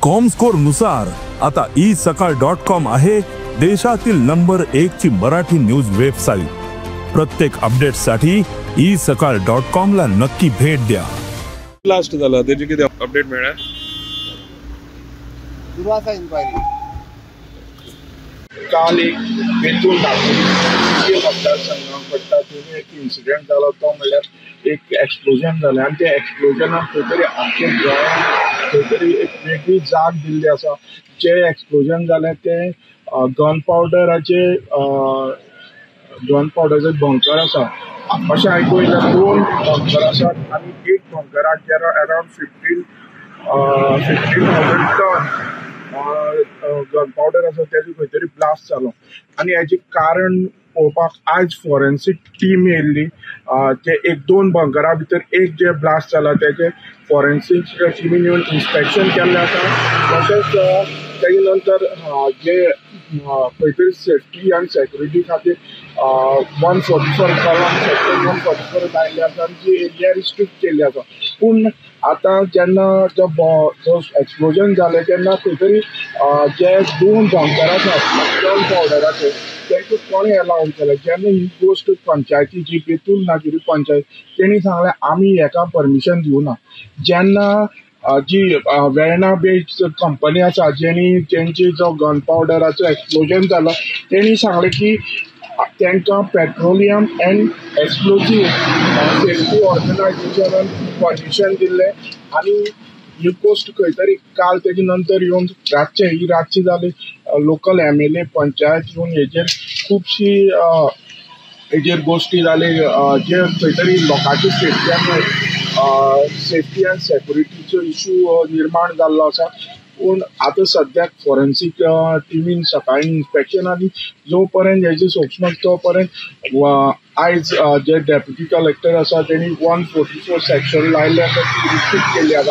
Comscore नुसार आता E सकाळ डॉट कॉम आहे देशातील नंबर 1 ची मराठी न्यूज वेबसाईट. प्रत्येक अपडेटसाठी ई सकाळ डॉट कॉम ला नक्की भेट द्या. ब्लास्ट झाला त्याची किती अपडेट मिळाला? सुरू आसा इन्क्वायरी. काल एक बेतूल नागरी मतदारसंघाक पडटा थंय एक इन्सिडंट जालो, तो म्हणल्यार एक एक्सप्लोजन जालें आनी त्या एक्सप्लोजनान खंय तरी आमच्या गोंयांत खंय तरी एक वेगळी जाग दिल्ली आसा. जें एक्सप्लोजन जालें तें गन पावडराचे गन पावडराचे बंकर आसा अशें आयकूंक येयलें. 2 बंकर आसात आनी एक बंकराक अरावंड 15,000 टन गन पावडर आसा तेजो खंय तरी ब्लास्ट जालो आनी हेजें कारण पळोवपाक आयज फॉरेन्सीक टीम येयल्ली. ते एक 2 बंकरा भितर एक जे ब्लास्ट जाला तेजे फॉरेन्सीक टिमीन येवन इन्स्पेक्शन केल्लें आसा. तशेंच तेजे नंतर जे खंय तरी सेफ्टी आनी सेक्युरिटी खातीर 144 कलम सेक्शन 144 लायिल्ले आसा आनी जी एरिया रिस्ट्रिक्ट केल्ली आसा. पूण आतां जेन्ना जो एक्सप्लोजन जालें तेन्ना खंय तरी जे 2 बंकर आसात गन पावडराचे तांकां कोणें एलाव केलें? जेन्ना ही गोश्ट पंचायती जी बेतूल नागरी पंचायत तेणी सांगलें आमी हेका परमिशन दिवना. जेन्ना जी वेर्णा बेस्ड कंपनी आसा जेणी तेंची जो गन पावडराचो एक्सप्लोजन जालो तेणी सांगलें की तांकां पेट्रोलियम एंड एक्सप्लोजीव सेफ्टी ऑर्गनायझेशनान परमिशन दिल्लें आनी ही गोश्ट खंय तरी काल तेजे नंतर येवन रातचे ही रातची जाली लोकल MLA panchayat येवन हेजेर खुबशी हेजेर गोश्टी जाली जे खंय तरी लोकांची सेफ्टी आनी सेफ्टी आनी सेक्युरिटीचो इशू निर्माण जाल्लो आसा. पूण आतां सद्याक फॉरेन्सीक टिमीन सकाळीं इन्स्पेक्शन आनी जो पर्यंत हेजे सोंपना तो पर्यंत आयज जे डेप्युटी कलेक्टर आसा तेणी 144 सेक्शन लायल्ले आसा, ती रिस्ट्रिक्ट केल्ली आसा.